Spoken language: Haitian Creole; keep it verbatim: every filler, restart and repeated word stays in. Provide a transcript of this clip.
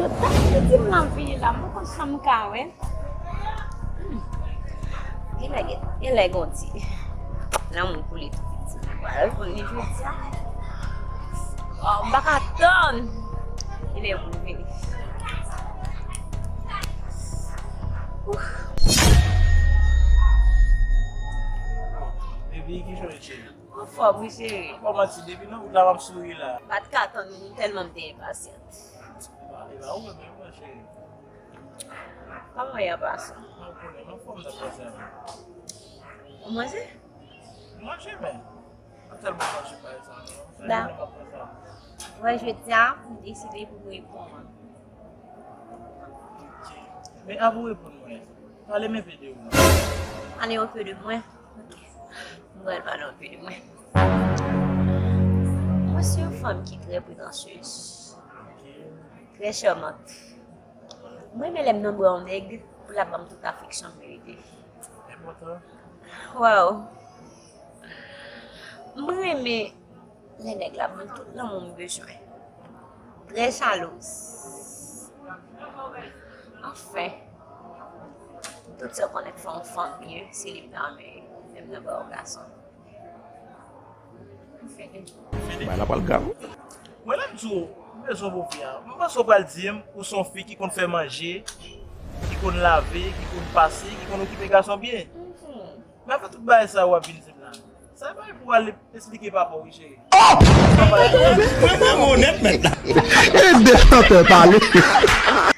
Yo di m l ap vini la, m poko sa m ka wè. Hmm. Genlè, genlè gon ti lanmou pou li tou piti. Pral konn li jodi a. Waw, m pa ka tann. Genlè pou l vini. Ouf. Baby, ki jan w ye, cheri? Anfòm, wi, cheri. Kòman ti depi nan wout la, m ap souri la. Pa t ka tann, tèlman m te enpasyant. Pale ba ou menm, wi, cheri. Kòman w ye an pasan? Mwen konnen, m anfòm nan pasan. Ou manje? Manje, men. Mwen tèlman manje pa sa, non. Sa jounen m ap fè sa. Wè, jodi a, m deside pou m reponn. Men avan w reponn mwen, pale m enpe de ou. Pale yon pe de mwen. Ok. Mwen pral pale yon pe de mwen. Mwen se yon fanm ki trè pretansyez, trè chèmant. Mwen renmen lè m nan bra yon nèg pou l ap ban m tout afeksyon m merite. Enpòtan. Waw. Mwen renmen lè nèg la ban m tout lanmou m bezwen. Trè chalouz. Anfen, tout sa w konnen k fè yon fanm byen, se li m ta renmen lè m nan bra yon gason. Anfen. Bay la pral grav. Mwen, lè m di w, m bezwen pou fi a, m panse w pral di m ou se yon fi ki konn fè manje, ki konn lave, ki konn pase, ki konn okipe gason byen. Men avèk tout bagay sa yo w ap vin di m la, sa pa pou w al esplike papa w, wi, cheri. Mwen vrèman onèt mentnan. E de chantè pale.